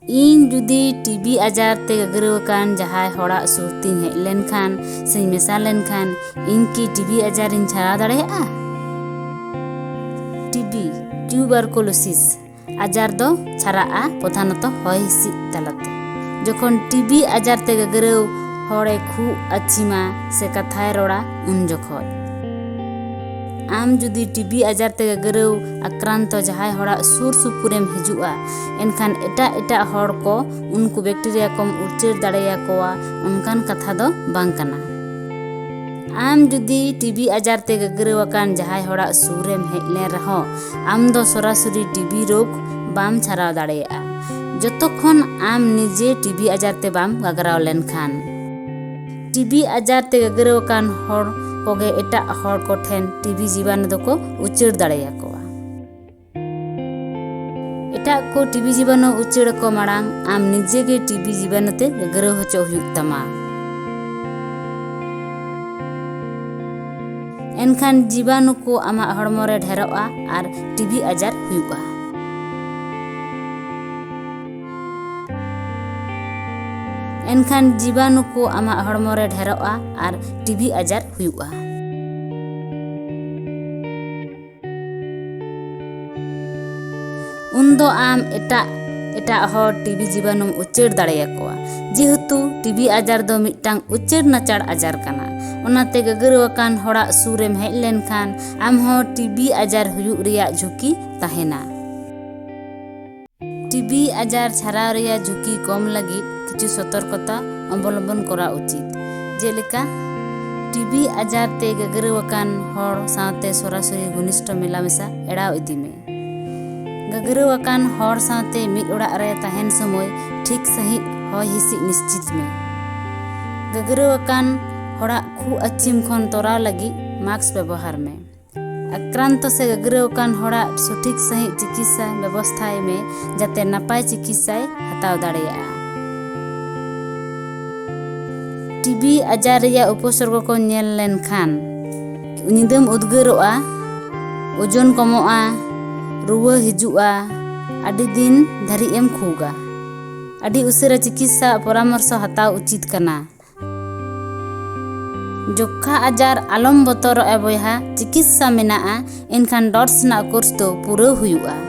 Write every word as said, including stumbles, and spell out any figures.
ᱤᱧ ᱡᱩᱫᱤ ᱴᱤᱵᱤ ᱟᱡᱟᱨ ᱛᱮ ᱜᱟᱹᱜᱨᱟᱹᱣ ᱟᱠᱟᱱ ᱡᱟᱦᱟᱸᱭ ᱦᱚᱲᱟᱜ ᱥᱩᱨ ᱛᱤᱧ ᱦᱮᱡ ᱞᱮᱱᱠᱷᱟᱱ ᱥᱮᱧ ᱢᱮᱥᱟ ᱞᱮᱱᱠᱷᱟᱱ, ᱤᱧ ᱠᱤ ᱴᱤᱵᱤ ᱟᱡᱟᱨᱤᱧ ᱪᱷᱟᱲᱟᱣ ᱫᱟᱲᱮᱭᱟᱜᱼᱟ? ᱴᱤᱵᱤ, ᱴᱤᱭᱩᱵᱟᱨᱠᱩᱞᱳᱥᱤᱥ ᱟᱡᱟᱨ ᱫᱚ ᱪᱷᱟᱨᱟᱜᱼᱟ ᱯᱨᱚᱫᱷᱟᱱᱚᱛᱚ ᱦᱚᱭ ᱦᱤᱸᱥᱤᱫ ᱛᱟᱞᱟᱛᱮ᱾ ᱡᱚᱠᱷᱚᱱ ᱴᱤᱵᱤ ᱟᱡᱟᱨ ᱛᱮ ᱜᱟᱹᱜᱨᱟᱹᱣ ᱦᱚᱲᱮ ᱠᱷᱩᱜ ᱟᱹᱪᱤᱢᱟ ᱥᱮ ᱠᱟᱛᱷᱟᱭ ᱨᱚᱲᱟ, ᱩᱱ ᱡᱚᱠᱷᱚᱡ᱾ ᱟᱢ ᱡᱩᱫᱤ ᱴᱤᱵᱤ ᱟᱡᱟᱨ ᱛᱮ ᱜᱟᱹᱜᱨᱟᱹᱣ ᱟᱠᱨᱟᱱᱛᱚ ᱡᱟᱦᱟᱸᱭ ᱦᱚᱲᱟᱜ ᱥᱩᱨ ᱥᱩᱯᱩᱨᱮᱢ ᱦᱤᱡᱩᱜᱼᱟ, ᱮᱱᱠᱷᱟᱱ ᱮᱴᱟᱜ ᱮᱴᱟᱜ ᱦᱚᱲ ᱠᱚ ᱩᱱᱠᱩ ᱵᱮᱠᱴᱮᱨᱤᱭᱟ ᱠᱚᱢ ᱩᱪᱟᱹᱲ ᱫᱟᱲᱮᱭᱟᱠᱚᱣᱟ, ᱚᱱᱠᱟᱱ ᱠᱟᱛᱷᱟ ᱫᱚ ᱵᱟᱝ ᱠᱟᱱᱟ᱾ ᱟᱢ ᱡᱩᱫᱤ ᱴᱤᱵᱤ ᱟᱡᱟᱨ ᱛᱮ ᱜᱟᱹᱜᱨᱟᱹᱣ ᱟᱠᱟᱱ ᱡᱟᱦᱟᱸᱭ ᱦᱚᱲᱟᱜ ᱥᱩᱨᱮᱢ ᱦᱮᱡ ᱞᱮᱱ ᱨᱮᱦᱚᱸ, ᱟᱢ ᱫᱚ ᱥᱚᱨᱟᱥᱚᱨᱤ ᱴᱤᱵᱤ ᱨᱳᱜᱽ ᱵᱟᱢ ᱪᱷᱟᱨᱟᱣ ᱫᱟᱲᱮᱭᱟᱜᱼᱟ, ᱡᱚᱛᱚᱠᱷᱚᱱ ᱟᱢ ᱱᱤᱡᱮ ᱴᱤᱵᱤ ᱟᱡᱟᱨ ᱛᱮ ᱵᱟᱢ ᱜᱟᱜᱨᱟᱣ ᱞᱮᱱᱠᱷᱟᱱ᱾ ᱴᱤᱵᱤ ᱟᱡᱟᱨ ᱛᱮ ᱜᱟᱹᱜᱨᱟᱹᱣ ᱟᱠᱟᱱ ᱦᱚᱲ ᱠᱚᱜᱮ ᱮᱴᱟᱜ ᱦᱚᱲ ᱠᱚᱴᱷᱮᱱ ᱴᱤᱵᱤ ᱡᱤᱵᱟᱱᱩ ᱫᱚᱠᱚ ᱩᱪᱟᱹᱲ ᱫᱟᱲᱮᱭᱟᱠᱚᱣᱟ᱾ ᱮᱴᱟᱜ ᱠᱚ ᱴᱤᱵᱤ ᱡᱤᱵᱟᱱᱩ ᱩᱪᱟᱹᱲ ᱟᱠᱚ ᱢᱟᱲᱟᱝ ᱟᱢ ᱱᱤᱡᱮ ᱜᱮ ᱴᱤᱵᱤ ᱡᱤᱵᱟᱱᱩ ᱛᱮ ᱜᱟᱹᱜᱨᱟᱹᱣ ᱦᱚᱪᱚ ᱦᱩᱭᱩᱜ ᱛᱟᱢᱟ᱾ ᱮᱱᱠᱷᱟᱱ ᱡᱤᱵᱟᱱᱩ ᱠᱚ ᱟᱢᱟᱜ ᱦᱚᱲᱢᱚ ᱨᱮ ᱰᱷᱮᱨᱚᱜᱼᱟ ᱟᱨ ᱴᱤᱵᱤ ᱟᱡᱟᱨ ᱦᱩᱭᱩᱜᱼᱟ᱾ ᱮᱱᱠᱷᱟᱱ ᱡᱤᱵᱟᱱᱩ ᱠᱚ ᱟᱢᱟᱜ ᱦᱚᱲᱢᱚ ᱨᱮ ᱰᱷᱮᱨᱚᱜᱼᱟ ᱟᱨ ᱴᱤᱵᱤ ᱟᱡᱟᱨ ᱦᱩᱭᱩᱜᱼᱟ᱾ ᱩᱱᱫᱚ ᱟᱢ ᱮᱴᱟᱜ ᱮᱴᱟᱜ ᱦᱚᱲ ᱴᱤᱵᱤ ᱡᱤᱵᱟᱱᱩᱢ ᱩᱪᱟᱹᱲ ᱫᱟᱲᱮᱭᱟᱠᱚᱣᱟ᱾ ᱡᱮᱦᱮᱛᱩ ᱴᱤᱵᱤ ᱟᱡᱟᱨ ᱫᱚ ᱢᱤᱫᱴᱟᱝ ᱩᱪᱟᱹᱲ ᱱᱟᱪᱟᱲ ᱟᱡᱟᱨ ᱠᱟᱱᱟ, ᱚᱱᱟᱛᱮ ᱜᱟᱹᱜᱨᱟᱹᱣ ᱟᱠᱟᱱ ᱦᱚᱲᱟᱜ ᱥᱩᱨ ᱨᱮᱢ ᱦᱮᱡ ᱞᱮᱱᱠᱷᱟᱱ ᱟᱢ ᱦᱚᱸ ᱴᱤᱵᱤ ᱟᱡᱟᱨ ᱦᱩᱭᱩᱜ ᱨᱮᱭᱟᱜ ᱡᱷᱩᱸᱠᱤ ᱛᱟᱦᱮᱱᱟ᱾ ᱴᱤᱵᱤ ᱟᱡᱟᱨ ᱪᱷᱟᱨᱟᱣ ᱨᱮᱭᱟᱜ ᱡᱷᱩᱸᱠᱤ ᱠᱚᱢ ᱞᱟᱹᱜᱤᱫ ᱠᱤᱪᱷᱩ ᱥᱚᱛᱚᱨᱠᱚᱛᱟ ᱚᱵᱚᱞᱚᱢᱵᱚᱱ ᱠᱚᱨᱟᱣ ᱩᱪᱤᱛ, ᱡᱮᱞᱮᱠᱟ ᱴᱤᱵᱤ ᱟᱡᱟᱨ ᱛᱮ ᱜᱟᱹᱜᱨᱟᱹᱣ ᱟᱠᱟᱱ ᱦᱚᱲ ᱥᱟᱶᱛᱮ ᱥᱚᱨᱟᱥᱚᱨᱤ ᱜᱷᱚᱱᱤᱥᱴᱷᱚ ᱢᱮᱞᱟᱢᱮᱥᱟ ᱮᱲᱟᱣ ᱤᱫᱤ ᱢᱮ᱾ ᱜᱟᱹᱜᱨᱟᱹᱣ ᱟᱠᱟᱱ ᱦᱚᱲ ᱥᱟᱶᱛᱮ ᱢᱤᱫ ᱚᱲᱟᱜ ᱨᱮ ᱛᱟᱦᱮᱱ ᱥᱚᱢᱚᱭ ᱴᱷᱤᱠ ᱥᱟᱺᱦᱤᱡ ᱦᱚᱭ ᱦᱤᱸᱥᱤᱫ ᱱᱤᱥᱪᱤᱛ ᱢᱮ᱾ ᱜᱟᱹᱜᱨᱟᱹᱣ ᱟᱠᱟᱱ ᱦᱚᱲᱟᱜ ᱠᱷᱩᱜ ᱟᱹᱪᱤᱢ ᱠᱷᱚᱱ ᱛᱚᱨᱟᱣ ᱞᱟᱹᱜᱤᱫ ᱢᱟᱥᱠ ᱵᱮᱵᱚᱦᱟᱨ ᱢᱮ᱾ ᱟᱠᱨᱟᱱᱛᱚ ᱥᱮ ᱜᱟᱹᱜᱨᱟᱹᱣ ᱟᱠᱟᱱ ᱦᱚᱲᱟᱜ ᱥᱚᱴᱷᱤᱠ ᱥᱟᱺᱦᱤᱡ ᱪᱤᱠᱤᱛᱥᱟ ᱵᱮᱵᱚᱥᱛᱷᱟᱭ ᱢᱮ, ᱡᱟᱛᱮ ᱱᱟᱯᱟᱭ ᱪᱤᱠᱤᱛᱥᱟᱭ ᱦᱟᱛᱟᱣ ᱫᱟᱲᱮᱭᱟᱜᱼᱟ᱾ ᱴᱤᱵᱤ ᱟᱡᱟᱨ ᱨᱮᱭᱟᱜ ᱩᱯᱚᱥᱚᱨᱜᱚ ᱠᱚ ᱧᱮᱞ ᱞᱮᱱᱠᱷᱟᱱ, ᱧᱤᱫᱟᱹᱢ ᱩᱫᱽᱜᱟᱹᱨᱚᱜᱼᱟ, ᱳᱡᱚᱱ ᱠᱚᱢᱚᱜᱼᱟ, ᱨᱩᱣᱟᱹ ᱦᱤᱡᱩᱜᱼᱟ, ᱟᱹᱰᱤ ᱫᱤᱱ ᱫᱷᱟᱹᱨᱤᱡ ᱮᱢ ᱠᱷᱩᱜᱟ᱾ ᱟᱹᱰᱤ ᱩᱥᱟᱹᱨᱟ ᱪᱤᱠᱤᱛᱥᱟ ᱯᱚᱨᱟᱢᱚᱨᱥᱚ ᱦᱟᱛᱟᱣ ᱩᱪᱤᱛ ᱠᱟᱱᱟ᱾ ᱡᱚᱠᱠᱷᱟ ᱟᱡᱟᱨ ᱟᱞᱚᱢ ᱵᱚᱛᱚᱨᱚᱜᱼᱟ ᱵᱚᱭᱦᱟ, ᱪᱤᱠᱤᱛᱥᱟ ᱢᱮᱱᱟᱜᱼᱟ, ᱮᱱᱠᱷᱟᱱ ᱰᱚᱴᱥ ᱨᱮᱱᱟᱜ ᱠᱳᱨᱥ ᱫᱚ ᱯᱩᱨᱟᱹᱣ ᱦᱩᱭᱩᱜᱼᱟ᱾